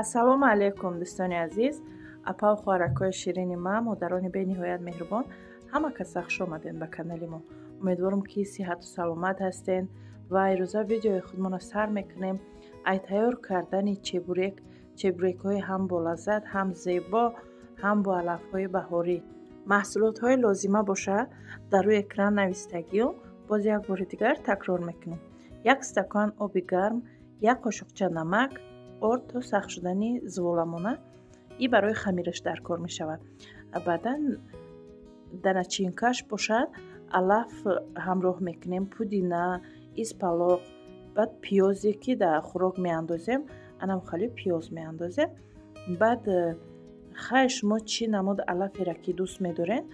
Ассалому алайкум, дӯстони азиз, апаву хоҳаракҳои ширини ма, модарони бениҳоят меҳрубон. Ҳама каса хуш омадем ба канали мо. Умедворам, ки сиҳату саломат ҳастен ва ирӯза видеои худмонро сар мекунем ай тайёр кардани чебурек. Чебурекҳои ҳам болаззат, ҳам зебо, ҳам бо алафҳои баҳорӣ. Маҳсулотҳои лозима боша, дар рӯи экран навистагиё, боз як бори дигар такрор мекунем: як стакан оби гарм, як қошуқча намак, орд то сахт шудани зуволамона, и барои хамираш дар кор мешавад. Баъдан дар начинкаш бошад, алаф ҳамроҳ мекунем: пудина, испалоқ, баъд пиёзе, ки дар хӯрок меандозем, анам хали пиёз меандозем. Баъд хай, шумо чӣ намуд алаферо ки дӯст медорен,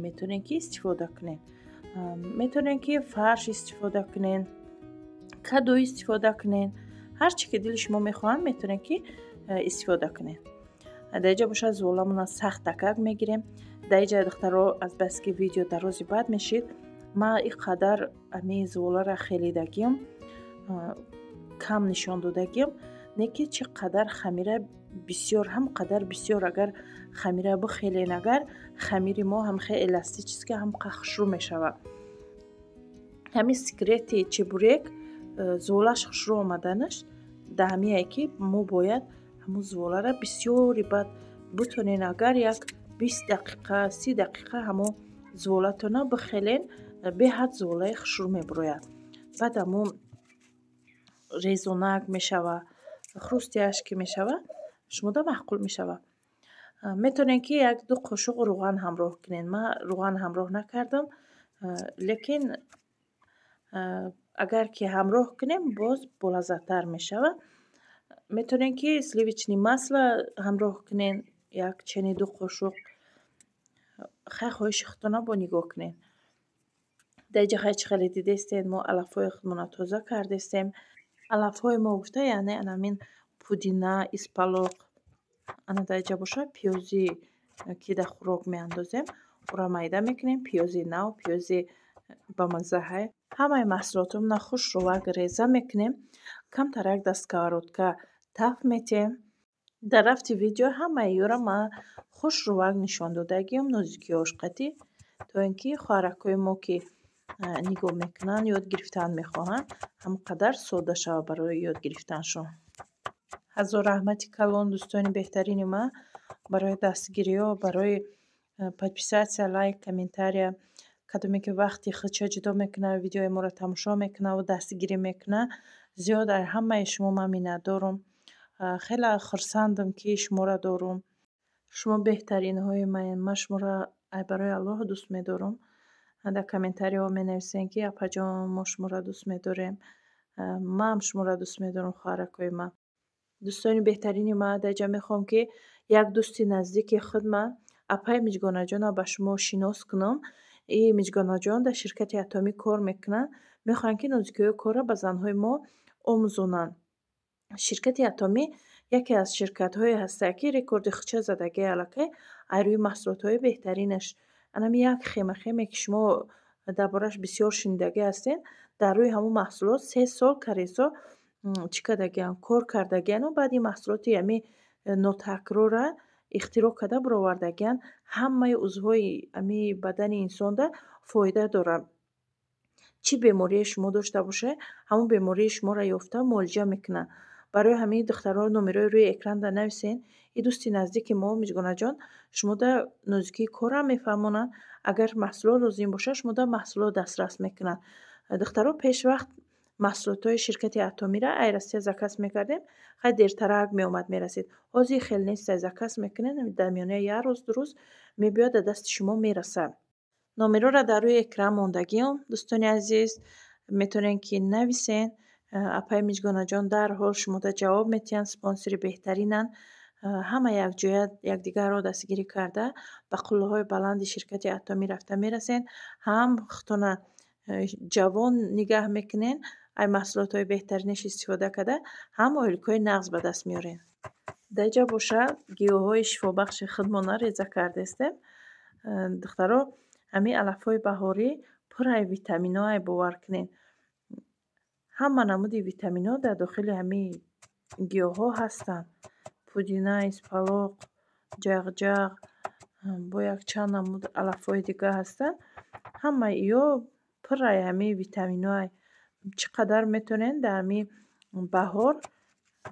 метавонед, ки истифода кунед. Метавонед, ки фарш истифода кунед, каду истифода кунед, ҳар чӣ ки дили шумо мехоҳанд, метавонед, ки истифода кунед. Дар инҷа бошад, зуволамона сахтакак мегирем. Дар инҷа, духтаро, азбаски видео дарози бад мешид, ман ин қадар ами зуволаро хелидагиам, кам нишон додагиам. Не ки чӣ қадар хамира бисёр, ҳам қадар бисёр агар хамира бихелен, агар хамири мо ҳам хеле эластически, ҳам хушрӯ мешавад. Ҳамин секрети чебурек, зуволаш хушрӯ омаданаш дар ҳамие, ки мо бояд ҳамун зуволаро бисёри баъд бутонен, агар як 20 дақиқа, 30 дақиқа ҳамон зуволатона бихелен, беҳад зуволаи хушрӯ мебурояд. Баъд ҳамун резонак мешава, хрустящ ки мешава, шумода маъқул мешава. Метавонед, ки як ду қошуқ рӯған ҳамроҳ кунед. Ман рӯған ҳамроҳ накардам, лекин агар ки ҳамроҳ кунем, боз болаззаттар мешавад. Метавонед, ки сливочный масло ҳамроҳ кунед, як чени ду қошуқ. Хай, хоҳиши худтона бо нигоҳ кунед. Дар инҷа, хай, чӣ хеле дидестед, мо алафҳои худмонро тоза кардестем. Алафҳои мо гуфта, яъне анамин пудина, испалоқ. Ана дар инҷа бошад, пиёзи, ки дар хӯрок меандозем, ӯро майда мекунем. Пиёзи нав, пиёзи бамаззаҳай. Ҳамаи маҳсулотамонро хушрӯвак реза мекунем, камтарак дар сковородка таф метиҳем. Дар рафти видео ҳамаи ёро ман хушрӯвак нишон додагиам, нозукиҳош қатӣ, то ин ки хоҳаракҳои мо, ки нигоҳ мекунанд, ёд гирифтан мехоҳанд, ҳам қадар содда шавад барои ёд гирифтаншон. Ҳазор раҳмати калон, дӯстони беҳтарини ман, барои дастгириҳо, барои подписаться, лайк, комментария. Кадоме ки вақти худша ҷудо мекунад, видеои моро тамошо мекунаву дастгирӣ мекунад, зиёд дар ҳамаи шумо ман миннатдорум. Хеле хурсандам, ки шуморо дорум. Шумо беҳтаринҳои маед. Ман шуморо барои Аллоҳ дӯст медорам. Дар комментариҳо менависем, ки апаҷон, мо шуморо дӯст медорем. Манам шуморо дӯст медорам, хоҳаракҳои ман, дӯстони беҳтарини ман. Дар инҷа мехоҳам, ки як дӯсти наздики худман, апаи Миҷгонаҷонро, ба шумо шинос кунам. И Миҷгонаҷон дар ширкати Атомӣ кор мекунанд. Мехоҳанд, ки нозукиҳои корро ба занҳои мо омӯзонанд. Ширкати Атомӣ яке аз ширкатҳое ҳастад, ки рекорди худша задагии аллакай аз рӯи маҳсулотҳои беҳтаринаш. Анами як хема, ки шумо дар борааш бисёр шунидагӣ ҳастед, дар рӯи ҳамон маҳсулот 3 сол корейсо чӣ кардагианд, кор кардагиану баъд ин маҳсулоти ҳами нотакрорра ихтироъ карда баровардагианд. Ҳамаи узвҳои ами бадани инсонда фоида дорад. Чӣ беморие шумо дошта бошед, ҳамон бемории шуморо ёфта муолиҷа мекунад. Барои ҳамин, духтаро, номерои рӯи экранда нависен. И дӯсти наздики мо, Миҷгонаҷон, шумода нозукии корам мефаҳмонанд. Агар маҳсулот лозим бошад, шумода маҳсулот дастрас мекунанд. Духтаро, пешвақт маҳсулотҳои ширкати Атомиро ай Россия заказ мекардем, хай, дертарак меомад, мерасид. Ҳозир хел нест, заказ мекунед, дар миёнаи як рӯз, 2 рӯз мебиёд, дар дасти шумо мерасад. Номерҳоро дар рӯи экран мондагиам, дӯстони азиз, метавонед, ки нависен. Апаи Миҷгонаҷон дарҳол шумода ҷавоб метиҳанд. Спонсори беҳтаринанд. Ҳама якҷоя якдигарро дастгирӣ карда, ба қуллаҳои баланди ширкати Атомӣ рафта мерасен. Ҳам худтона ҷавон нигаҳ мекунен, ай маҳсулотҳои беҳтаринаш истифода карда, ҳам ойликҳои нағз ба даст меорен. Дар инҷа бошад, гиёҳҳои шифобахши худмона реза кардастем. Духтаро, ҳамин алафҳои баҳорӣ пуррай витаминҳо, ай бовар кунед, ҳама намуди витаминҳо дар дохили ҳамин гиёҳҳо ҳастанд. Пудина, испалоқ, ҷағҷағ, бо якчанд намуд алафҳои дига ҳастанд. Ҳамаи иё пурраи ҳамин витаминҳое. Чӣ қадар метавонед дар ҳамин баҳор,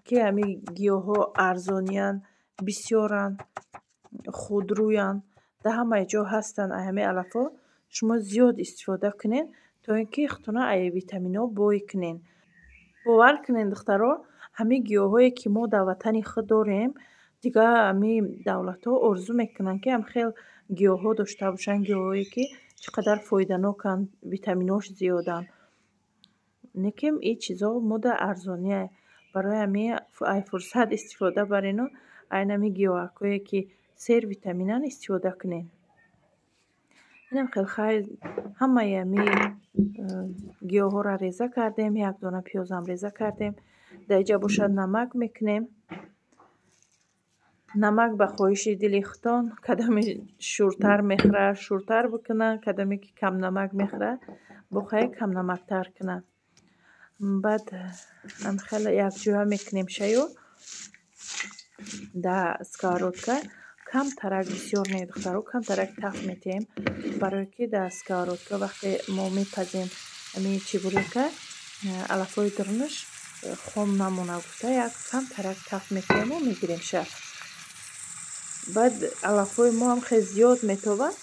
ки ҳамин гиёҳҳо арзониянд, бисёранд, худрӯянд, дар ҳамаи ҷо ҳастанд ҳамин алафҳо, шумо зиёд истифода кунед, то ин ки худтона ай витаминҳо бой кунед. Бовар кунед, духтаро, ҳамин гиёҳҳое, ки мо дар ватани худ дорем, дигар ҳамин давлатҳо орзу мекунанд, ки ҳам хел гиёҳҳо дошта бошанд, гиёҳҳое, ки чӣ қадар фоиданоканд, витаминҳош зиёданд. Лекин ин чизҳо мода арзоние. Барои ҳамин ай фурсат истифода барену айн ҳамин гиёҳакҳое, ки сервитаминанд, истифода кунед. Инам хел хайр, ҳамаи ҳамин гиёҳҳоро реза кардем, як дона пиёзам реза кардем. Дар инҷа бошад намак мекунем. Намак ба хоҳиши дили худтон, кадоме шӯртар мехӯрад, шӯртар бикунад, кадоме ки камнамак мехӯрад, бохай камнамактар кунад. Баъд хеле якҷоя мекунем шаю дар сковородка. Камтарак, бисёр не, духтаро, камтарак таф метиҳем, барое ки дар сковородка вақте мо мепазем ҳамин чебурека, алафҳои дурунаш хом намонад гуфта, як камтарак таф метиҳему мегирем ша. Баъд алафҳои мо ҳам хеле зиёд метобад,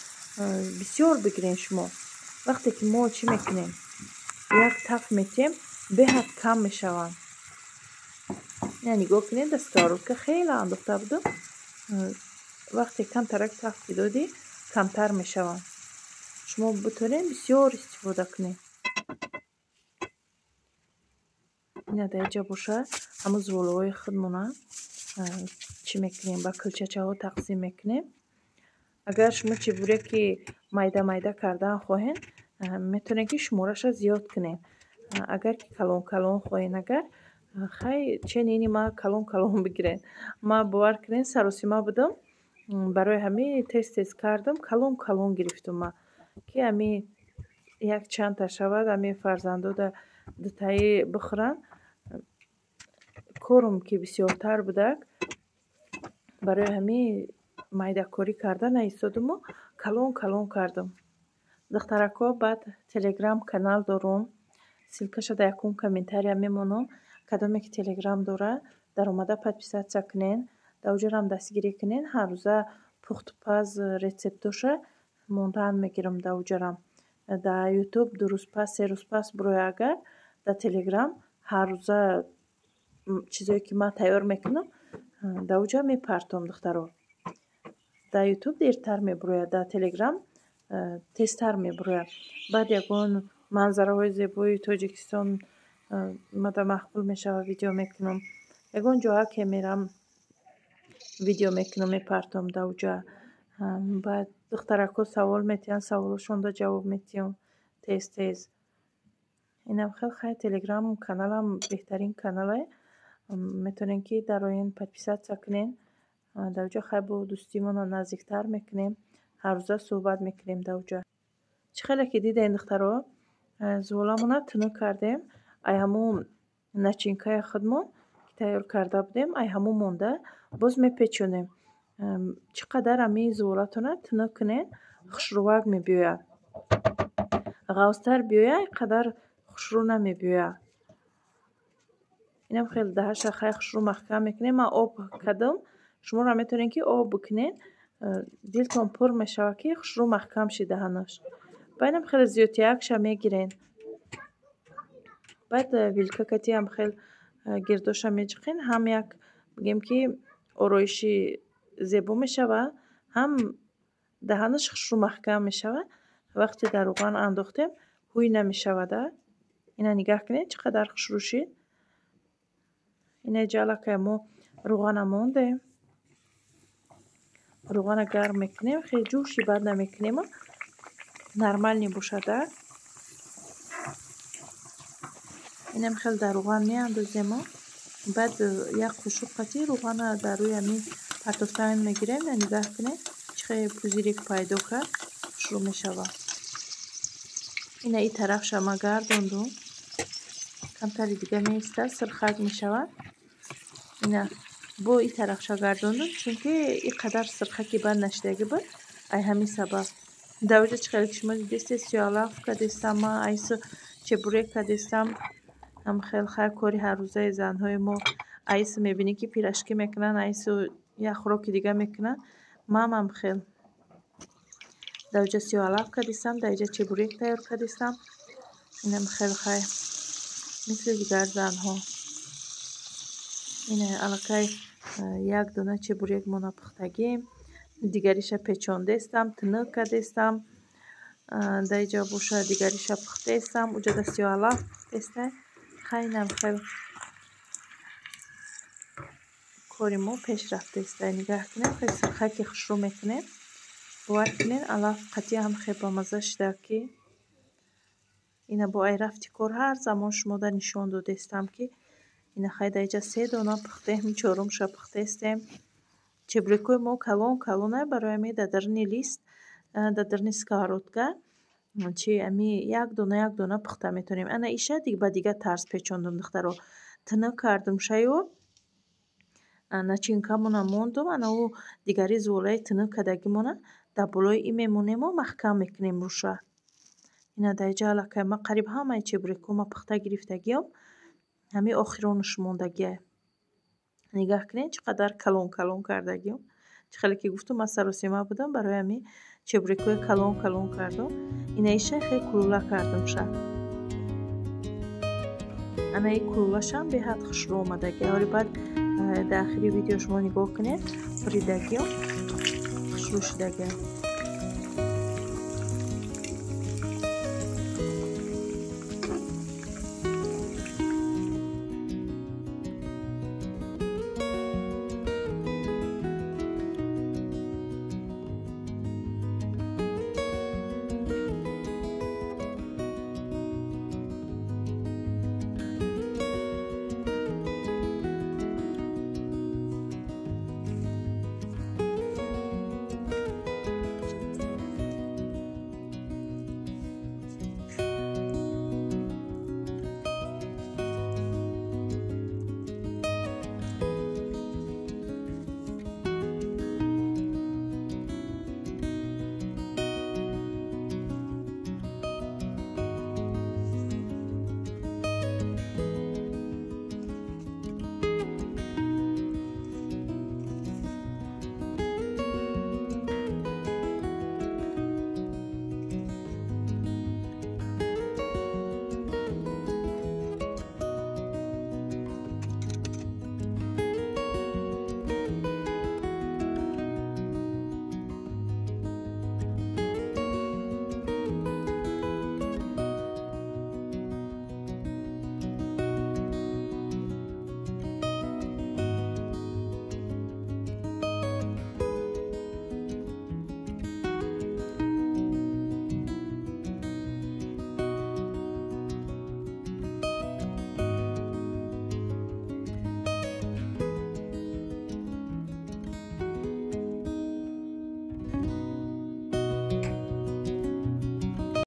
бисёр бигирем шумо. Вақте ки мо чӣ мекунем, як таф метиҳем, беҳад кам мешаванд. Я нигоҳ кунед, дар сковородка хеле андохта будам. Вақте камтарак таф бидодӣ, камтар мешаванд. Шумо битонед бисёр истифода кунед. Ина дар инҷа бошад ҳамун зуволаҳои худмона чӣ мекунем, ба кулчачаҳо тақсим мекунем. Агар шумо чебуреки майда майда кардан хоҳед, метавонед, ки шумораша зиёд кунед. Агар ки калон калон хоҳед, агар хай ченини ма калон калон бигиред. Ма бовар кунед, саросима будам, барои ҳамин тез тез кардам, калон калон гирифтум ма, ки ҳамин як чандта шавад, ҳамин фарзандода дутаи бихӯранд. Корум ки бисёртар будак, барои ҳамин майдакорӣ карда наистодуму калон калон кардам. Духтаракҳо, баъд телеграм канал дорум, ссылкаша дар якум комментария мемонам. Кадоме ки телеграм дора, даромада подписаться кунед, дар оҷарам дастгирӣ кунед. Ҳаррӯза пухтупаз рецептоша мондан мегирам дар оҷарам. Дар ютуб 2 рӯз пас, 3 рӯз пас бироя, агар дар телеграм ҳаррӯза чизое ки ман тайёр мекунам, дар оҷа мепартом, духтаро. Дар ютуб дертар мебирояд, дар телеграм тезтар мебирояд. Баъд ягон манзараҳои зебои Тоҷикистон мада маъқул мешавад, видео мекунам. Ягон ҷоа ке мерам, видео мекунам, мепартом дар оҷа. Баъд духтаракҳо савол метиҳанд, саволошонро ҷавоб метиҳам тез тез. Инам хел хай, телеграм каналам беҳтарин канале. Метавонед, ки дароен, подписаться кунед. Дар оҷа хай бо дӯстимонро наздиктар мекунем, ҳаррӯза суҳбат мекунем дар оҷа. Чӣ хеле ки дидем, духтаро, зуволамона тунук кардем. Ай ҳамун начинкаи худмон, ки тайёр карда будем, ай ҳамун монда боз мепечонем. Чӣ қадар ҳамин зуволатона тунук кунед, хушрӯвак мебиёяд. Ғафзтар биёяд, ин қадар хушрӯ намебиёяд. Инам хеле даҳаша хай хушрӯ маҳкам мекунем. Ман об кардам, шуморо метавонед, ки об бикунед, дилтон пур мешавад, ки хушрӯ маҳкам шид даҳанаш. Ба инам хеле зиёдтиякша мегиред. Баъд вилка катиам хел гирдоша меҷиқен, ҳам як бигем, ки ороиши зебо мешавад, ҳам даҳанаш хушрӯ маҳкам мешавад. Вақте дар равған андохтем, ҳуй намешавад. Ина нигаҳ кунед, чӣ қадар хушрӯ шид. Ина иҷа аллакай мо равғана мондем. Равғана гарм мекунем, хеле ҷӯши бад намекунем, нормальный бошада. Инам хел дар равған меандозему, баъд як қошуқ қати равғана дар рӯи ҳамин партофтан мегирем. Нигаҳ кунед, чӣ хеле пузырик пайдо кард, хушрӯ мешавад. Ина ин тарафша ма гардондум, камтари дига меистад, сирхак мешавад. Ина Бо и тарафша гардондум, чунки и қадар сирхаки банд нашидагӣ буд, ай ҳамин сабаб. Дар оҷа чӣ хеле ки шумо дидистед, сиёҳалаф кардистам, ман айсу чебурек кардистам. Ҳам хел хайр, кори ҳаррӯзаи занҳои мо. Айсу мебинӣ, ки пирожки мекунанд, айсу як хӯроки дига мекунанд. Ман хел. Дар оҷа сиёҳалаф кардистам, дар иҷа чебурек тайёр кардистам. Инам хел хай, мисли дигар занҳо. Ина аллакай як дона чебурек мона пухтагим, дигариша печондестам, тунук кардестам. Дар иҷа боша дигариша пухтестам, уҷада сиёҳалаф пухтеста. Хай, инам хел кори мо пеш рафтеста. Нигаҳ кунем, хел сирхаки хушрӯ мекунем. Бовар кунед, алаф қатъи ҳам хел бамазза шуда, ки ина бо ай рафти кор ҳар замон шумода нишон додестам, ки ина хай, дар иҷа се дона пухтем, чорумша пухтестем. Чебурекҳои мо калон калона, барои ҳамин дар даруни лист, дар даруни сковородка чи ами як дона як дона пухта метавонем. Ана иша ба дигар тарз печондум, духтаро. Тунук кардум шаю, начинкамона мондум, ана ӯ дигари зуолаи тунук кардагимона дар болои ин мемонему маҳкам мекунем рӯша. Ина дар иҷа аллакай ман қариб ҳамаи чебурекҳома пухта гирифтагиам, ҳамин охиронаш мондагиа. Нигаҳ кунед, чӣ қадар калон калон кардагиам. Чӣ хеле ки гуфтум, ман саросима будам, барои ҳамин чебурекҳои калон калон кардум. Ина иша хеле кулула кардум ша. Ана и кулулашам беҳад хушрӯ омадагиа. Ҳоли баъд дар охири видео шумо нигоҳ кунед, буридагиам, хушрӯ шудагиа.